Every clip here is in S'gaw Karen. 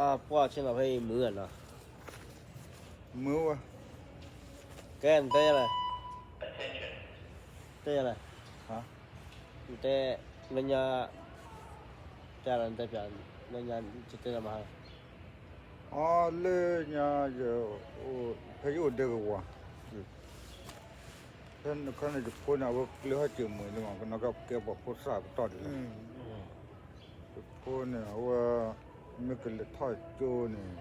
ပှၢ်ဆ့ၣ်နီၤဖဲအံၤမုာ်နီၤ, မုာ်ဝဲ, ကဲနတဲယလဲၣ်, တဲယလဲၣ်, နတဲ, လၢညါ, တဲလၢနတဲပျး, လၢညါ, တတဲလၢမဟါ, အီ လၢညါယ, ဖဲယအိၣ်ဒဲကဝီၤ, ဖဲန့ၣ်ယဖိန့ၣ် အဝဲကျဲဟီၣ်စၢၤမုာ်န့ၣ်မး ကနီၢ်ကဲပှၤဖိသၣ်ပတီၢ်ဒ်လဲၣ်, ယဖိန့ၣ် အဝဲ, မ့ၢ်ကလဲၤထီၣ်ကၠိန့ၣ်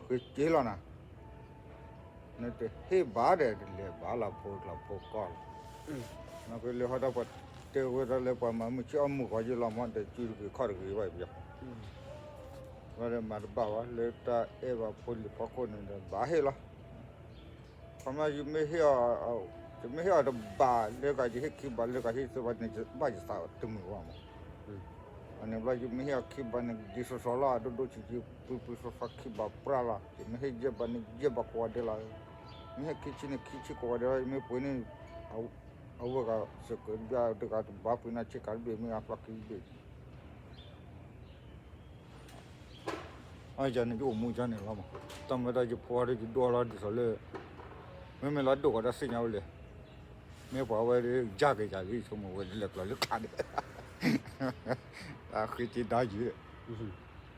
ဃ့က့ၤလီၤနၤ, နတဟ့ၣ်ဘၣ်ဒီး တလဲၤဘၣ်လၢဖိကျါဖိကီၢ်လီၤ, နကလဲၤဟီၣ်ဒီးပှၤတဲဝဲဒၣ်လၢပှၤမၤမုၢ်ဆ့ၣ်အီၣ်မုၢ်ဂီၤယ့ၢ်လီၤမး ဒီးစုတဂ့ၤခီၣ်တဂ့ၤဘၣ်ယပျီ, ဘၣ်ဒီးမၤတဘၣ်ဘၣ် လၢတၢ်အဲၣ်ဘၣ်ဖိလံၤဖီခိၣ်န့ၣ်ဒီး ဘၣ်ဟ့ၣ်လီၤ ခီမီ ယမ့ၢ်ဟ့ၣ်အီၤ, ယမ့ၢ်ဟ့ၣ်အီၤတဘးလၢက ယဟ့ၣ်ခံဘးလၢက ဟ့ၣ်သၢဘးန့ၣ် ဘၣ်ယသးတမုာ်ဘၣ်မး, အန့ၣ်ဘျီ ယမ့ၢ်ဟ့ၣ်အီၤခံဘးန့ၣ် ဒ်သိးသိးလီၤ အဒိၣ်ဒိၣ်ဆံးဆံး ပှံၤပှံၤသိးသိးခံဘးပြၢ်လီၤ, ယမ့ၢ်ဟ့ၣ်ယဲၢ်ဘးန့ၣ် ယဲၢ်ဘးကိးဂၤဒဲးလီၤ, မ့ၢ်ဟ့ၣ်ခံဆံန့ၣ် ခံဆံကိးဂၤဒဲးလီၤ, ယမ့ၢ်ပှ့ၤန့ၣ် အဝဲဂၤ စကဘျၢတဂၤတဘၣ်ပှ့ၤန့ၣ် ဆ့ကၤတဘ့ၣ် မ့ၢ်အဖျီၣ်ခံဘ့ၣ် အယၤန့ၣ် ယအိၣ်မူယၤန့ၣ်လီၤမး, တၢ်မၤတၢ်ယဖိအီၤဒီး ယဒိၣ်လီၤဒ်သိးလၢ, မ့မ့ၢ်လၢဒိၣ်ကီးဒီးသ့ၣ်ညါဝဲလဲၣ်, မ့ၢ်ပှၤဝဲဒၣ် ယါက့ၤယၤလံ ဆိကမိၣ်ဝဲလဲၤကျီၤလၢခါဒီး, တၢ်ဃ့က့ၤဒါယုၢ်,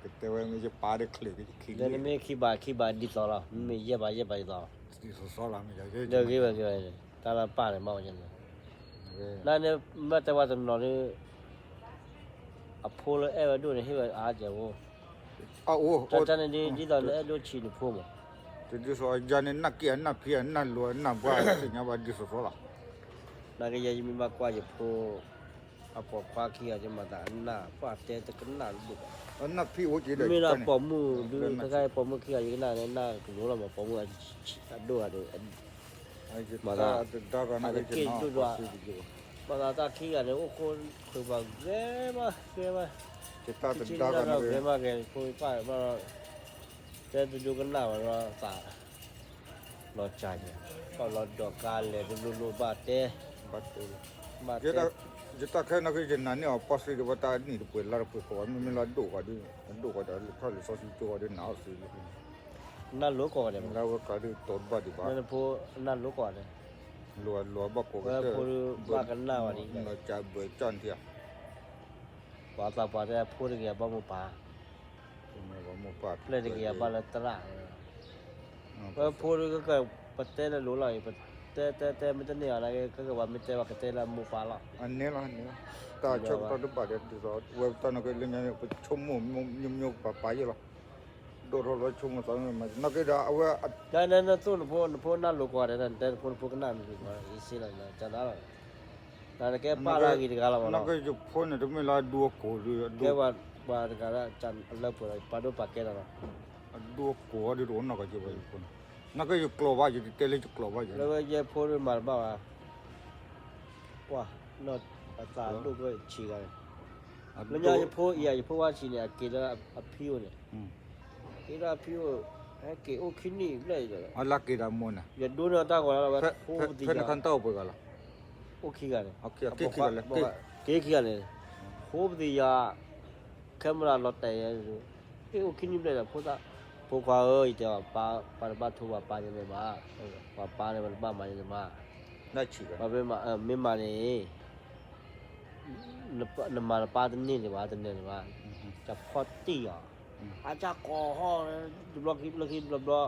ကတဲဝဲမ့ၢ်ယပၢ်ဒီးချ့းက့ၤယခံလံ, မ့ၢ်ခံဘးခံဘးဒ်သိးလီၤ, မ့မ့ၢ်ယဲၢ်ဘးယဲၢ်ဘးဒ်သိး, ဒ်သိးသိးလီၤ, မ့ၢ်ယဂ့ၤဝဲဂ့ၤဝဲ, တၢ်လၢပၢ်န့ၣ် မ့ၢ်ဝဲန့ၣ်, နန့ၣ် မ့ၢ်တဲဝဲတနီၤဒီး အဖိလၢအဲၣ်ဝဲဒိၣ်န့ၣ် ဟ့ၣ်ဝဲအါကဲၢ်ဖိ, အအိၣ်, တၢ်န့ၣ်ဒ်သိးနအဲၣ်ဒိၣ်ဆံးနဖိမး, တဒ်သိးယၤန့ၣ် နၢ်က့ၤအနၢ်ဖံးအနၢ်လိၤအနၢ်ဘှါသ့ၣ်ညါဘၣ်ဒ်သိးသိးလီၤ, နာ်က့ၤယဲ ယမ့ၢ်ဘၣ်ကွၢ်ယဖိ, အပိာ်ခွါခံဂၤယမၤသးအနၢ် ပှၢ်တဲတကနၣ်လၢဒိၣ်ဘၣ်, အနၢ်ဖံးအိၣ်က့ၤဒီး မ့ၢ်ဒၣ်ပိာ်မုၣ်ဒုး ခဲခါပိာ်မုၣ်ခံဂၤယကနၣ်န့ၣ် နၢ်ကလိၤလီၤမး ပိာ်မုၣ်အဒိၣ်ဂၤဒီး မၤသး, တက့ၢ်ဒိၣ်ဒိၣ်, မၤသးတၢ်ခံဂၤန့ၣ် အိၣ်ခိးခွဲးပှၤဂဲၤမးဂဲၤမး, တၢ်တဒါဂၤန့ၣ်ဂဲၤမးဂဲၤ ဖိပၢ်ဘၣ်ဒီး, တဲတဒိကနၣ်ဘၣ်ဒီးသး, လီၤစၢ်ယဲ, ကီၢ်လီၤဒီးကါလဲၤတလိၤလိၤဘၣ်တဲ, ဘၣ်တဲ, ယတၢ်ခဲနီၢ်က့ၤယနာ်န့ၢ်အီၤ ပှၢ်သ့ၣ်တဖၣ်တၢ်နံၣ်တပှဲၤလါတပှဲၤဃီ မ့မ့ၢ်လၢအဒိၣ်ဃီဒီး, အဒိၣ်ဃီဒီး လဲၤထီၣ်လဲၤစီဆှံကၠိဃီဒီး နာ်အီၤသ့လံ နၢ်လိၤကိးဂၤဒဲး, လၢအဝဲကးဒုးတီၤတဘၣ်ဒံးဘၣ်, နဖိနၢ်လိၤကိးဂၤဒဲး, လိၤလိၤဘၣ်ကိးဂၤဒဲး, ဘၣ်ကနၣ်ဝဲဒ်, ဘၣ်ကၠီၣ်နထံၣ်ဧါ, ပှၤသးပှၢ်တဲဖိတဂ့ၤအဘၣ်မိၢ်ပၢ်, ပျဲၢ်တဂ့ၤအဘၣ်လၢသရၣ်, ဝဲဖိတဂၤ ပတဲလၢလိၤလီၤအံၤ, ပတဲတဲတဲမ့ၢ်တန့ၢ်အီၤနာ်က့ ကကဘၣ်မ့ၢ်တဲဘၣ်ကတဲလၢမိၢ်ပၢ်လီၤ, အန့ၣ်လီၤန့ၣ်, တၢ်ဆၢကတီၢ်တဘၣ်ဒီး ဒ်သိးဝဲတၢ်နီၢ်က့ၤလၢညါန့ၣ် ပဆိကမိၣ်မိမိပၢ်ပၢ်ယဲၢ်လီၤ, ဒိၣ်ထီၣ်လီၤဆိကမိၣ်သးမ့ၢ်မၤ နီၢ်က့ၤဒီးအဝဲ, နနသိၣ်နဖိ နဖိနၢ်လိၤကိးဂၤဒဲး နတဲနဖိနဖိကနၣ်မ့ၢ်ဂ့ၤ အံၤစ့လီၤ ကနၣ်လီၤ, နကဲပၢ်လၢအဂ့ၤတဂၤလီၤမး, နကဲယဖိန့ၣ် တမ့ၢ်လၢအဒူအကိာ်ဒီး, ကဲပှၤတဂၤလၢအလၢပှဲၤလီၤ ပာ်ဒိၣ်ပာ်ကဲလီၤလီၤ, အဒူအကိာ်အီၤဒီးတအိၣ်နီၢ်ကီးက့ၤဘၣ်ယဖိန့ၣ်, နကဲယကျိာ်ဘၣ် ယတတဲလၢယကျိာ်ဘၣ်ယဲ, လၢဝဲယဲဖိမၤတဘၣ်ဘၣ်, ပှၤ, အသးဒိၣ်ကဲဆံးဂၤန့ၣ်, လၢညါယဖိအံၤ ယဖိဝါဆံးန့ၣ် အက့ၤလၢအဖံအိၣ်န့ၣ်, က့ၤလၢအဖံအိၣ်, ဟဲက့ၤအိၣ်ခံနံၣ်ဘျဲၣ်, အလၢက့ၤဒီးမိၢ်န့ၣ်, ယဒိးန့ၢ်အတၢ်ဂီၤလၢဝဲ, ဖဲနခါတၢ်အိၣ်ပှဲၤဂၤလီၤ, အိၣ်ခံဂၤန့ၣ်, က့ၤခံဂၤန့ၣ်, ဖိပသံယၤ, ခဲမုၢ်လၢလီၤတဲာ်ယဲ, က့ၤအိၣ်ခံနံၣ်ဘျဲၣ်ဒီး ဖိသၣ်, ဖိခွါဧၢ ယတဲအီၤ, ပၢ်တဘၣ်ထိးပှၤပၢ်န့ၣ်ဘၣ်, ပှၤပၢ်န့ၣ် ပတဘၣ်မၤန့ၣ်ဘၣ်, မ့ၢ်မၤန့ၣ် နမၤနပၢ်တန့ၢ်န့ၣ်ဘၣ် တန့ၢ်န့ၣ်ဘၣ်, တၢ်ဖီၣ်တံၢ်အီၤ, အတၢ်ကိးဟီၣ်, တဘျီခံဘျီခံဘျီဘျီ,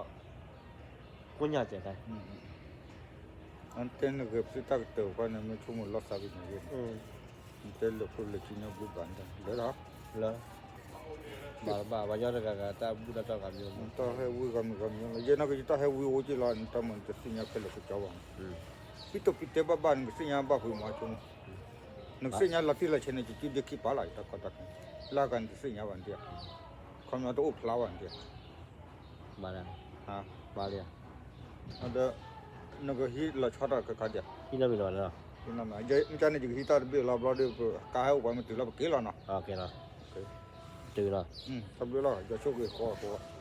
ကိညၢ်စဲး, အတဲနဂဲၤပစံးတၢ်ကတၢၢ်ပှၤန့ၣ် မ့ၢ်ဆိကမိၣ်လီၤသးကညီၤယဲၢ်န့ၣ်, နတဲလၢာ်ဖိလၢာ်ခံန့ၣ် ဘုဘၣ်န့ၣ် လၢလီၤ, လၢ, ဘၣ်ဘၣ် ပှၤညီတဂၤဂၤ တၢ်ဘူၣ်တၢ်တီၢ်ဂၤမံၤ, တၢ်ဟဲဝံဂၤမံၤဂၤမံၤလီၤ, ယဲနီၢ်က့ၤယတၢ်ဟဲဝံအိၣ်က့ၤလီၤ နတၢ်မၤနတသ့ၣ်ညါခဲလၢာ်ကကၠီဘၣ်မး, ဖံတိၢ်ဖံတဲဘၣ်ဘၣ် နကသ့ၣ်ညါဘၣ်ဖုးမးဆိကမိၣ်, နကသ့ၣ်ညါလီၤတံၢ်လီၤဆဲးန့ၣ် ယစုဒ့ခံပာ်လီၤ ယတၢ်ကီတၢ်ခဲ, လၢဂၤနတသ့ၣ်ညါဘၣ်နဒ့, ခီပညီတအိၣ်ဖျါဘၣ်နဒ့, မၤလၢ, မၤလၢ, ဒီး, နကဟံးလီၤဆီတၢ်ကခါဒံး, ဟံးနီတမံၤလီၤ, မ့ၢ်ကန့ၣ် ယကဟံးတၢ်တဘ့ၣ်လီၤဘျီဒီး ပကါဟဲအိၣ်ပှၤမ့ၢ်တုၤလီၤပက့ၤလီၤနီၤ, တုၤလီၤ, တဘျုးလီၤ ယဆိက့ၤဃီဃီ